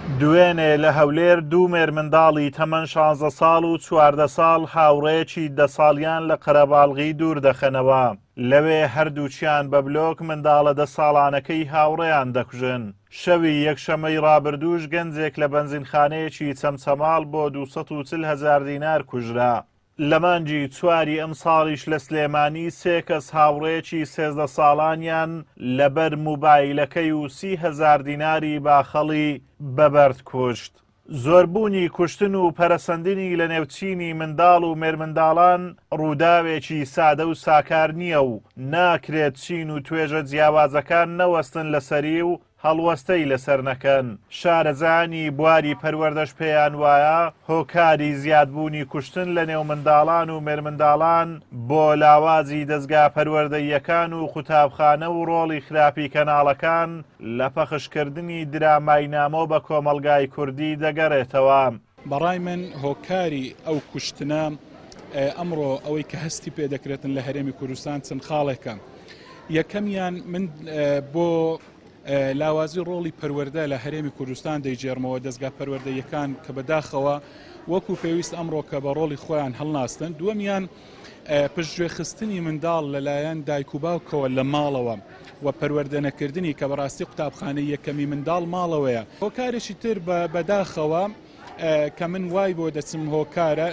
دوێنێ لە هەولێر دوو مێرمنداڵی تەمەن شانزە ساڵ و 14 ساڵ هاوڕێیەکی دە ساڵیان لە قەرەباڵغی دوور دەخەنەوە، لەوێ هەردووکیان بە بلۆک منداڵە دە ساڵانەکەی هاوڕێیان دەکوژن. شەوی یەکشەممەی ڕابردووش گەنجێک لە بەنزینخانەیەکی چەمچەماڵ بۆ 240 هەزار دینار کوژرا. لە مانگی چواری ئەمساڵیش لە سلێمانی سێ کەس هاوڕێیەکی 13 ساڵانیان لەبەر موبایلەکەی و 30 هەزار دیناری باخەڵی بە بەرد کوشت. زۆربوونی کوشتن و پەرەسەندنی لەنێو چینی منداڵ و مێرمنداڵان ڕووداوێکی سادە و ساکار نییە و ناکرێت چین و توێژە جیاوازەکان نەوەستن لەسەری و هەڵوەستەی لەسەر نەکەن، شارەزایانی بواری پەروەردەش پێیان وایە هۆکاری زیادبوونی کوشتن لەنێو منداڵان و مێرمنداڵان بۆ لاوازی دەزگا پەروەردەییەکان و قوتابخانە و ڕۆڵی خراپی کەناڵەکان لە پەخشکردنی درامای نامۆ بە کۆمەڵگای کوردی دەگەرێتەوە. بەڕای من هۆکاری ئەو کوشتنە ئەمڕۆ ئەوەی کە هەستی پێ دەکرێتن لە هەرێمی کوردستان چەند خاڵێکە. یەکەمیان من بۆ لاوازی ڕۆڵی پەروەردە لە هەرێمی کوردستان دەیگێڕمەوە دەزگا پەروەردەیەکان کە بەداخەوە وەکو پێویست ئەمڕۆ کە بە ڕۆڵی خۆیان هەڵناستن. دووەمیان پشتگوێخستنی منداڵ لەلایەن دایک و باوکەوە لە ماڵەوە و پەروەردە نەکردنی کە بەڕاستی قوتابخانەی یەکەمی منداڵ ماڵەوەیە. هۆکارێکی تر بەداخەوە کە من وای بۆ دەچم هۆکارە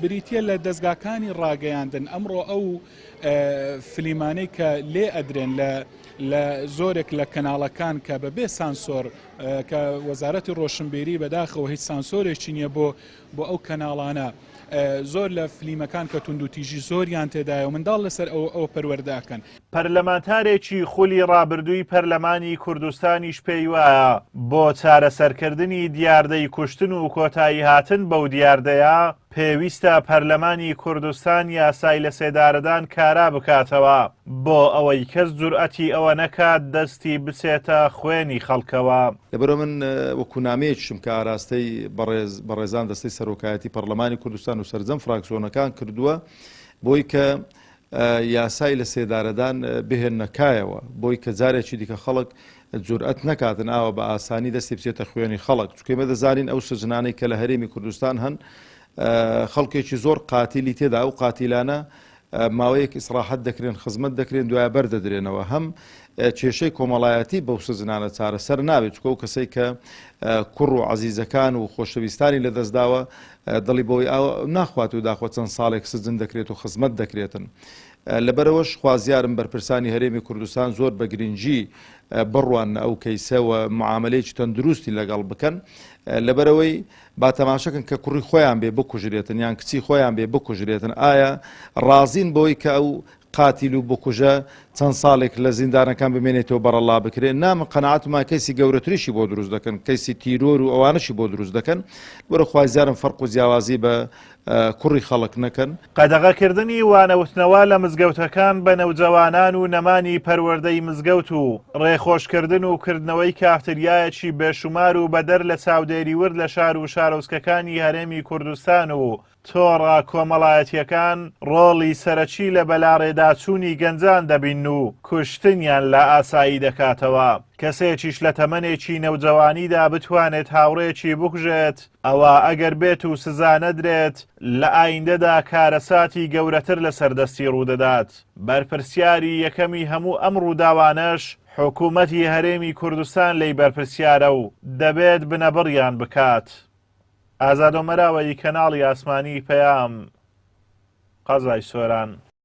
بریتە لە دەزگاکانی ڕاگەیاندن ئەمڕۆ ئەو فلیمانەی کە لێ ئەدرێن لە لە زۆرێک لە کەناڵەکان کە بە بێ سانسۆر کە وەزارەتی ڕۆشنبیری بەداخەوە هیچ سانسۆرێکی نییە بۆ بۆ ئەو کەناڵانە زۆر لە فلیمەکان کە توندوتیژی زۆریان تێدایە و منداڵ لەسەر ئەوە ئەوە پەروەردە ئەکەن. پەرلەمانتارێکی خولی ڕابردووی پەرلەمانی کوردستانیش پێیوایە، بۆ چارەسەرکردنی دیاردەی کوشتن و کۆتاییهاتن بەو دیاردەیە، پێویستە پەرلەمانی کوردستان یاسای لەسێدارەدان کارا بکاتەوە، بۆ ئەوەی کەس جورئەتی ئەوە نەکات دەستی بچێتە خوێنی خەڵکەوە. لەبەرئەوە من وەکو نامەیەکیشم کە ئاراستەی بەڕێز بەڕێزان دەستەی سەرۆکایەتی پەڕلەمانی کوردستان و سەرجەم فراکسیۆنەکان کردووە بۆی کە یاسای لە سێدارەدان بهێننە کایەوە بۆی کە جارێکی دیکە خەڵک جورئەت نەکاتن ئاوە بە ئاسانی دەستی بچێتە خوێنی خەڵک چونکە ئێمە دەزانین ئەو سجنانەی کە لە هەرێمی کوردستان هەن خەڵکێکی زۆر قاتیلی تێدا ئەو قاتیلانە ماوەیەک ئیسراحەت دەکرێن خزمەت دەکرێن دوایە بەردەدرێنەوە هەم کێشەی کۆمەڵایەتی بەو سزنانە چارەسەر نابێت چکە و کەسەی کە کوڕ و عەزیزەکان و خۆشەویستانی لەدەستداوە دڵی بۆی ناخوات و داخۆ چەند ساڵێک سجن دەکرێت و خزمەت دەکرێتن. لەبەرەوەش خوازیارم بەرپرسانی هەرێمی کوردستان زۆر بە گرنگی بڕواننە ئەو کەیسە و معاملەیەکی تەندروستی لەگەڵ بکەن لەبەرەوەی با تەماشەکەن کە کوڕی خۆیان بێ بکوژرێتن یان کچی خۆیان بێ بکوژرێتن ئایا ڕازین بەوەی کە ئەو قاتیل و بکوژە چەند ساڵێک لە زیندانەکان بمێنێتەوە بەڕەڵا بکرێت نا من قەناعەتم وایە کەیسی گەورەتریشی بۆ دروست دەکەن کەیسی تیرۆر و ئەوانەشی بۆ دروست دەکەن بۆرە خوازیارم فەرق و جیاوازی بە کوڕی خەڵک نەکەن. قەدەغەکردنی وانەوتنەوە لە مزگەوتەکان بە نەوجەوانان و نەمانی پەروەردەی مزگەوت و ڕێخۆشکردن و کردنەوەی کافتریایەکی بێشومار و بەدەر لە چاودێری ورد لە شار و شارۆچکەکانی هەرێمی کوردستان و تۆڕە کۆمەڵایەتییەکان ڕۆڵی سەرەکی لە بەلاڕێداچوونی گەنجان دەبینن و کوشتنیان لا ئاسایی دەکاتەوە. کەسێکیش لە تەمەنێکی نەوجەوانیدا بتوانێت هاوڕێیەکی بکوژێت، ئەوا ئەگەر بێت و سزا نەدرێت، لە ئایندەدا کارەساتی گەورەتر لەسەر دەستی ڕوودەدات. بەرپرسیاری یەکەمی هەموو ئەم ڕووداوانەش حکوومەتی هەرێمی کوردستان لێی بەرپرسیارە و دەبێت بنەبڕیان بکات. ئازاد ئۆمەراوەیی کەناڵی ئاسمانی پەیام، قەزای سۆران.